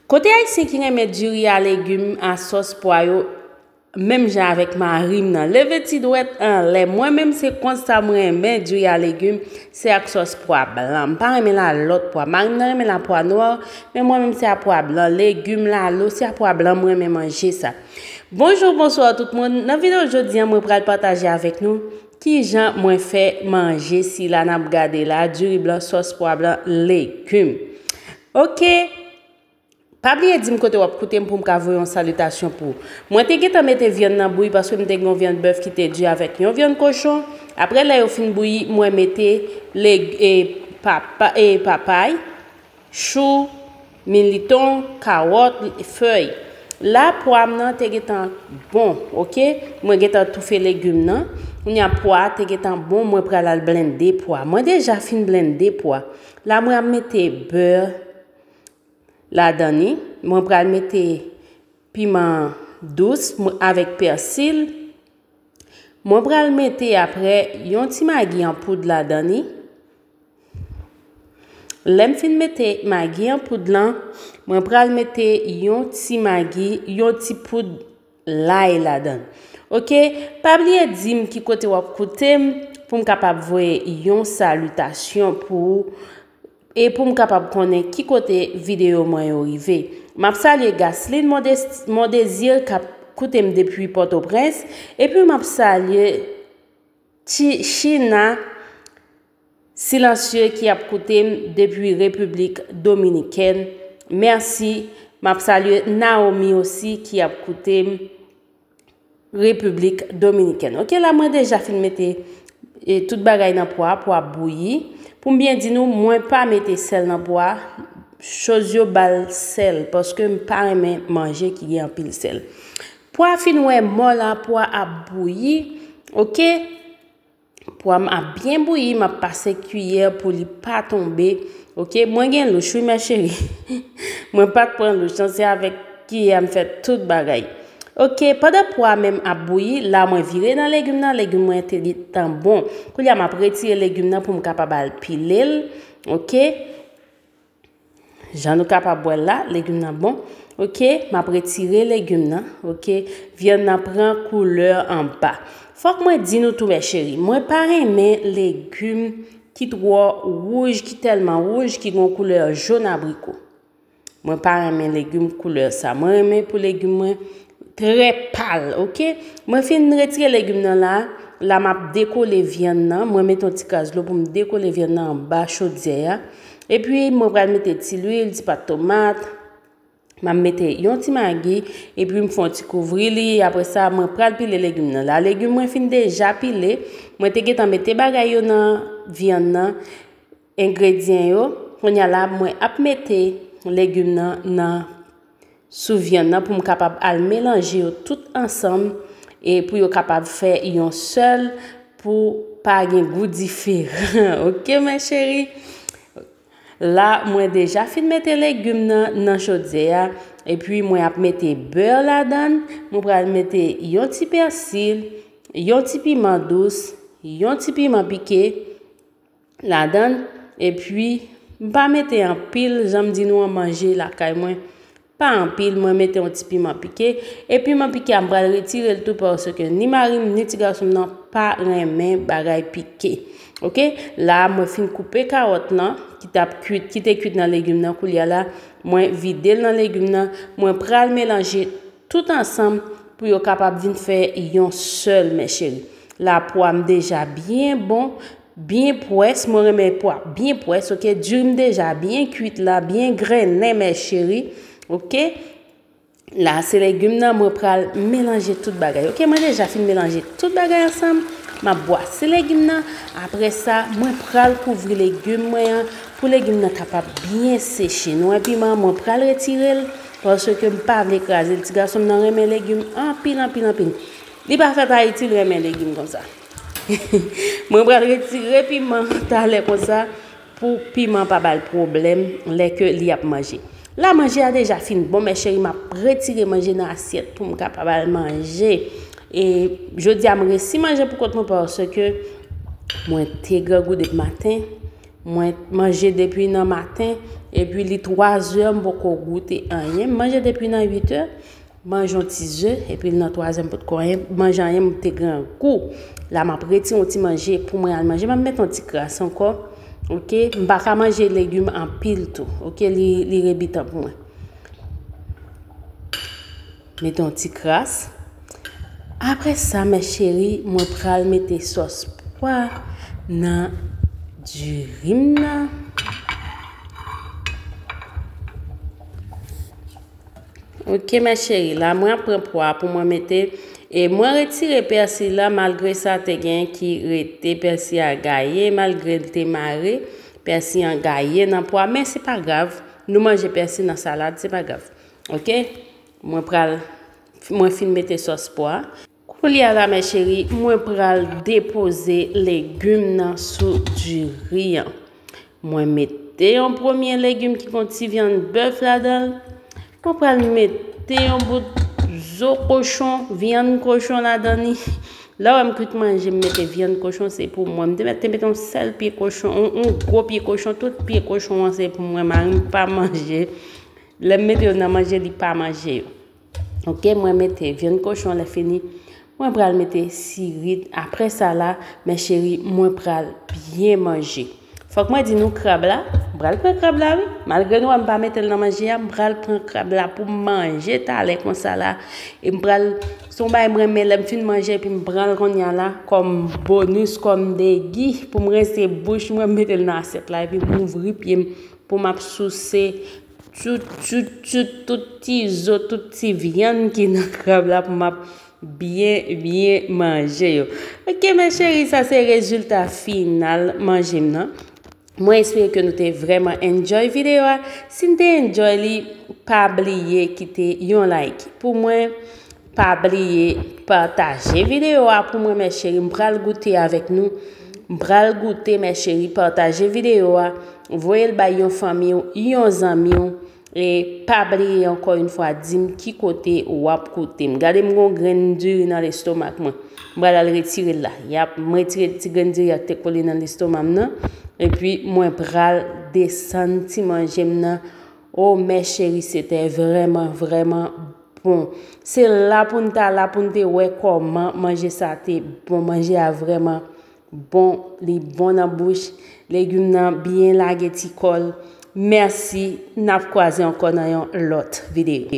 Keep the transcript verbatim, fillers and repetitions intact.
Kote ayisyen ki renmen diri a legim a sòs pwa yo, menm jan avèk mari m nan, leve ti dwèt anlè. Mwen menm se konsa mwen renmen diri a legim, se ak sòs pwa blan. M pa renmen la lòt pwa. Mari m nan renmen la pwa nwa, men mwen menm se a pwa blan. Legim, lalo, se a pwa blan mwen renmen manje sa. Bonjou, bonswa tout moun. Nan videyo jodi a, mwen pral pataje avèk nou kijan mwen fè manje sila n ap gade la, diri blan, sòs pwa blan, legim. Oke. Pa bliye di m kote w ap koute m pou m ka voye yon salitasyon pou ou. Mwen te gentan mete vyann nan bouyi paske m te gen yon vyann bèf ki te di avèk yon vyann kochon. Apre lè yo fin bouyi, mwen mete leg, e, papa, e, papay, chou, militon, kawòt, fèy. La pwa m nan te gentan bon, oke? Mwen gentan toufe legim nan. Kounye a pwa a te gentan bon, mwen pral al blende pwa. Mwen deja fin blende pwa. La mwen ap mete bè ladan li. Mwen pral mete piman dous mwen, avèk pèsil. Mwen pral mete apre yon ti magi an poud ladan li. Lè m fin mete magi an poud lan, mwen pral mete yon ti magi, yon ti poud lay ladan. Oke, pa bliye di m ki kote w ap koute m pou m kapab voye yon salitasyon pou ou e pou m kapab konnen ki kote videyo mwen yo rive. M ap salye Gaslin Mondes-, Mondezir k ap koute m depi Pòtoprens, epi m ap salye Chi-, China Silansye ki ap koute m depi Repiblik Dominikèn. Mèsi. M ap salye Naomi osi ki ap koute m Repiblik Dominikèn. Oke, la mwen deja fin mete, e, tout bagay nan pwa, pwa bouyi. Pou m byen di nou, mwen pa mete sèl nan pwa. Choz yo ba l sèl, paske m pa renmen manje ki gen anpil sèl. Pwa fin wè mò la, pwa ap bouyi. Oke? Pwa m ap byen bouyi, m ap pase kiyè pou li pa tonbe. Oke, mwen gen louch wi, mè cheri. Mwen pa t pran louch, non, se avèk kiyè a m fè tout bagay. Oke, pandan pwa a menm ap bouyi, la mwen vire nan legim nan, legim mwen te gentan bon. Kounye a m ap retire legim nan pou m kapab al pile l. Oke? Jan nou kapab wè l la, legim nan bon. Oke, m ap retire legim nan. Oke, vyann nan pran koulè anba. Fòk mwen di nou tou, mè cheri, mwen pa renmen legim ki twò wouj, ki tèlman wouj, ki gen yon koulè jòn abriko. Mwen pa renmen legim koulè sa. Mwen renmen pou legim mwen trè pal, oke? Mwen fin retire legim nan la, la m ap dekole vyann nan. Mwen mete yon ti kras dlo pou m dekole vyann nan anba chodyè a. Epi mwen pral mete ti lwil, ti pat tomat. M ap mete yon ti magi, epi m fè yon ti kouvri li. Apre sa, mwen pral pile legim nan. La legim mwen fin deja pile. Mwen te gentan mete bagay yo nan vyann nan, engredyan yo. Kounye a la, mwen ap mete legim nan, nan sou vyann nan pou m kapab al melanje yo tout ansanm e pou yo kapab fè yon sèl pou pa gen gou diferan. Oke, mè cheri? La, mwen deja fin mete legim nan nan chodyè a, epi mwen ap mete bè ladan l. Mwen pral mete yon ti pèsil, yon ti piman dous, yon ti piman pike ladan l, epi m pa mete anpil, jan m di nou an, manje lakay mwen pa anpil, mwen mete yon ti piman pike, e piman pike a m pral retire l tou, paske ni mari m ni ti gason m nan pa renmen bagay pike. Oke, la mwen fin koupe kawòt lan ki t ap kuit, ki te kuit nan legim nan, koulye a la mwen vide l nan legim nan, mwen pral melanje tout ansanm pou yo kapab vin fè yon sèl, mè cheri. La pwa m deja byen bon, byen pwès, mwen renmen pwa byen pwès, oke? Diri m deja byen kuit la, byen grennen, mè cheri, oke? La, se legim nan, mwen pral melanje tout bagay, oke? Mwen deja fin melanje tout bagay ansanm, m ap bwase legim nan. Apre sa, mwen pral kouvri legim mwen an pou legim nan kapab byen seche. Nou wè piman an, mwen pral retire l, paske m pa vle kraze l. Ti gason m nan renmen legim anpil, anpil, anpil. Li pa fèt Ayiti, li renmen legim konsa. Mwen pral retire piman talè konsa pou piman pa ba l pwoblèm lè ke li ap manje. La manje a deja fin bon, mè cheri, m ap retire manje nan asyèt pou m kapab al manje. E jodi a m resi manje pou kont mwen paske mwen te grangou depi maten. Mwen manje depi nan maten, epi li twazè, m poko goute anyen. M manje depi nan uitè, manje yon ti ze, epi nan twazè, m potko anyen, manje anyen, m te grangou. La, m ap retire yon ti manje pou mwen al manje. M ap met yon ti kras ankò, oke? M pa ka manje legim anpil tou, oke? Li, li rebitan pou mwen. Mete yon ti kras. Apre sa, mes chéries, mwen pral mete sòs pwa nan diri m nan. Ok, mes chéries, la mwen ap pran pwa pou mwen mete. E mwen retire pèsi la, malgre sa te gen ki rete, pèsi a gaye, malgre l te mare, pèsi an gaye nan pwa, men se pa grav. Nou manje pèsi nan salad, se pa grav. Ok? Mwen pral, mwen fin mete sòs pwa. Koulye a la, mes chéries, mwen pral depoze legim nan sou diri an. Mwen mete yon premye legim ki gon ti vyann bèf ladan l. Mwen pral mete yon bout zo kochon, vyann kochon ladan li. Lè w wè m kwit manje, m mete vyann kochon, se pou mwen. M te mete, mete yon sèl pye kochon, yon, yon gwo pye kochon, tout pye kochon an se pou mwen. Mari m pa manje. Lè m mete yo nan manje, li pa manje yo. Ok, mwen mete vyann kochon, lè fini, mwen pral mete sirit. Apre sa la, mes chéries, mwen pral byen manje. Fòk mwen di nou krab la, m pral pran krab la wi. Malgre nou wè m pa mete l nan manje a, m pral pran krab la pou m manje talè konsa la. E m pral, se yon bagay m renmen, lè m fin manje epi m pran l kounye a la kòm bonis, kòm degi pou m rense bouch mwen, m mete l nan asyèt la epi m ouvri pye m pou m ap souse tout, tout, tout, tout ti zo, tout ti vyann ki nan krab la pou m ap byen, byen manje yo. Ok, mes chéries, sa se rezilta final manje m nan. Mwen espere ke nou te vrèman enjoy videyo a. Si n te enjoy li, pa bliye kite yon like pou mwen. Pa bliye pataje videyo a pou mwen, mes chéries. M pral goute avèk nou. M pral goute, mes chéries. Pataje videyo a. Voye l bay yon fanmi w, yon zanmi w. E pa bliye ankò yon fwa, di m ki kote w ap koute m. Gade m gon grenn diri nan lestomak mwen. M pral al retire l la. Yap, m retire ti grenn diri a ki te kole nan lestoma m nan. Epi mwen pral desann ti manje m nan. O, mes chéries, se te vrèman, vrèman bon. Se la pou n ta la pou n te wè kòman manje sa te bon. Manje a vrèman bon, li bon nan bouch. Legim nan byen lage ti kò l. Mèsi, n ap kwaze ankò nan yon lòt videyo.